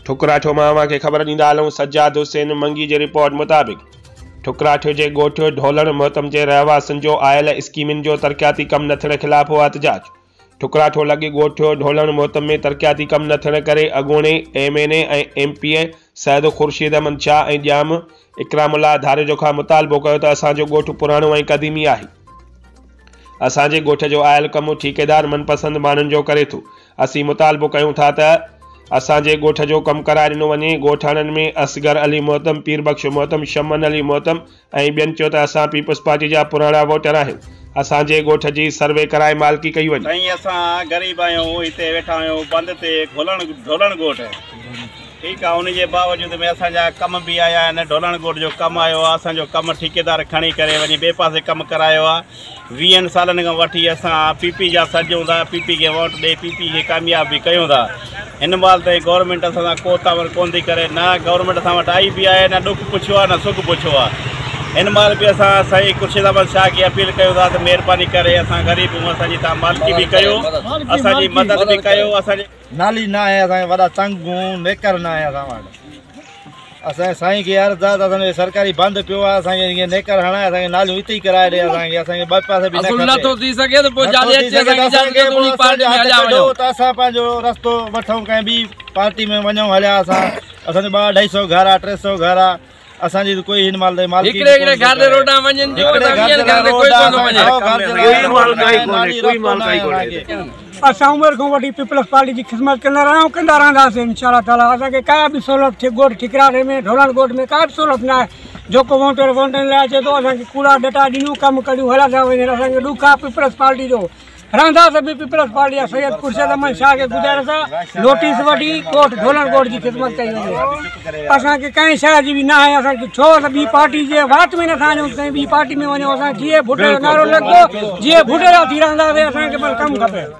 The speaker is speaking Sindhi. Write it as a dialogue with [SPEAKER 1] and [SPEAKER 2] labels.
[SPEAKER 1] ٺڪراٺو مان اوهان کي خبر ڏيندا هلون سجاد حسين منگي جي رپورٽ مطابق ٺڪراٺو جي ڳوٺ ڍولڻ محتم جي رهواسين جو آيل اسڪيمن جو ترقياتي ڪم نه ٿيڻ خلاف احتجاج ٺڪراٺو لڳ ڳوٺ ڍولڻ محتم ۾ ترقياتي ڪم نه ٿيڻ ڪري اڳوڻي M N A ۽ M P A Syed Khurshid Ahmed Shah ۽ Jam Ikram Ullah Dharejo کان مطالبو ڪيو ته اسان جو ڳوٺ پراڻو ۽ قديمي آهي اسان جي ڳوٺ جو آيل ڪم ٺيڪيدار من پسند ماڻهن جو ڪري ٿو اسين مطالبو ڪيون ٿا ته اسان جي ڳوٺ جو ڪم ڪرائي ڏنو وڃي ڳوٺاڻن ۾ اصغر علي محتم پير بخش محتم شمن علي محتم ۽ ٻين چيو ته اسان پيپلز پارٽي جا پراڻا ووٽر آهيون اسان جي ڳوٺ جي سروي ڪرائي مالڪي ڪئي وڃي.
[SPEAKER 2] سائين اسان غريب آهيون هتي ويٺا آهيون بند تي گهلڻ ڍولڻ ڳوٺ ٺيڪ آ ان جي باوجود ۾ اسان جا ڪم به آيا آهن ڍولڻ ڳوٺ جو ڪم آيو آ اسان جو ڪم ٺيڪيدار کڻي ڪري وڃي ٻئي پاسي ڪم ڪرايو آ ويهن سالن کان وٺي اسان پي پي جا سڏجون ٿا، پي پي کي ووٽ ڏئي پي پي کي ڪامياب به ڪيون ٿا. هن مهل تائين گورنمينٽ اسان سان ڪو تعاون ڪونه ٿي ڪري، نه گورنمينٽ اسان وٽ آئي به آهي، نه ڏک پڇيو آهي، نه سک پڇيو آهي. هن مهل به اسان سائين خورشيد احمد شاهه کي اپيل ڪيون ٿا ته مهرباني ڪري اسان غريب آهيون اسان جي توهان مالڪي به ڪيو، اسان جي مدد به ڪيو، اسان جي.
[SPEAKER 3] نالي ناهي اسان کي وڏا تنگ آهيون نيڪر ناهي اسان وٽ اسان جي سائين کي عرض آهي ته اسان جو سرڪاري بند پيو آهي اسان کي ائين نيڪر هڻائي اسان کي ناليون اتي ئي ڪرائي ڏي اسان کي اسان کي ٻئي پاسي به نه
[SPEAKER 4] اصل
[SPEAKER 3] کپي
[SPEAKER 4] نٿو ٿي سگهي ته پوء
[SPEAKER 3] نٿو
[SPEAKER 4] جاڏي
[SPEAKER 3] ٿي
[SPEAKER 4] اچي
[SPEAKER 3] سگهي
[SPEAKER 4] اسان
[SPEAKER 3] ته
[SPEAKER 4] کي
[SPEAKER 3] اسان
[SPEAKER 4] اجازت
[SPEAKER 3] کي
[SPEAKER 4] ڏيو ته
[SPEAKER 3] پوء
[SPEAKER 4] انهي
[SPEAKER 3] اسان
[SPEAKER 4] پارٽي
[SPEAKER 3] جي
[SPEAKER 4] ۾
[SPEAKER 3] هٿ
[SPEAKER 4] هليا
[SPEAKER 3] ڪڍو
[SPEAKER 4] وڃون
[SPEAKER 3] ته اسان پنهنجو رستو وٺون ڪنهن ٻي پارٽي ۾ وڃون هليا اسان اسان جو ٻه اڍائي سو گهر آهي ٽي سو گهر آهي اسان جي ته ڪوئي هن مهل تائين مالڪي
[SPEAKER 4] هڪڙي هڪڙي گهر تي روڊا وڃن ٿيون
[SPEAKER 3] هڪڙي
[SPEAKER 4] ته
[SPEAKER 3] گهر
[SPEAKER 4] ويهن
[SPEAKER 3] جي
[SPEAKER 4] گهر
[SPEAKER 3] لاء
[SPEAKER 4] تي ڪوئي
[SPEAKER 3] روڊ آ
[SPEAKER 4] ڪونه
[SPEAKER 3] اسان
[SPEAKER 4] وڃي.
[SPEAKER 3] سو گهر جي لاء
[SPEAKER 5] ڪوئي
[SPEAKER 3] روڊ
[SPEAKER 5] مالڪائي
[SPEAKER 3] ناهي
[SPEAKER 5] ڪونهي
[SPEAKER 3] نالي
[SPEAKER 5] ڪوئي
[SPEAKER 3] رستو
[SPEAKER 5] مالڪائي
[SPEAKER 3] ناهي
[SPEAKER 5] ڪونهي
[SPEAKER 3] اسان کي.
[SPEAKER 6] اسان عمر کان وٺي پيپلز پارٽي جي خدمت ڪندا رهيا آهيون ڪندا رهنداسين انشاء الله تعالي اسان کي ڪا به سهولت ٿي ڳوٺ ٺڪراٺي ۾ ڍولڻ ڳوٺ ۾ ڪا به سهولت نه آهي جيڪو ووٽر ووٽن لاء اچي ٿو اسان کي ڪوڙا ڏٽا ڏنيون ڪم ڪڍيون هليا ٿا وڃن اسان کي ڏک آهي پيپلز پارٽي جو رهنداسين به پيپلز پارٽي جا سيد خورشيد احمد شاهه کي گذارش آهي نوٽيس وٺي ڳوٺ ڍولڻ ڳوٺ جي خدمت ڪئي وڃي اسان کي ڪنهن شيء جي به نه آهي اسان کي ڇو ته ٻي پارٽي جي وات ۾ نٿا وڃون ڪنهن ٻي پارٽي ۾ وڃون اسان جيئي ڀٽي جو نعرو لڳندو جيئي ڀٽي جا ٿي رهنداسين اسان کي بس ڪم کپي.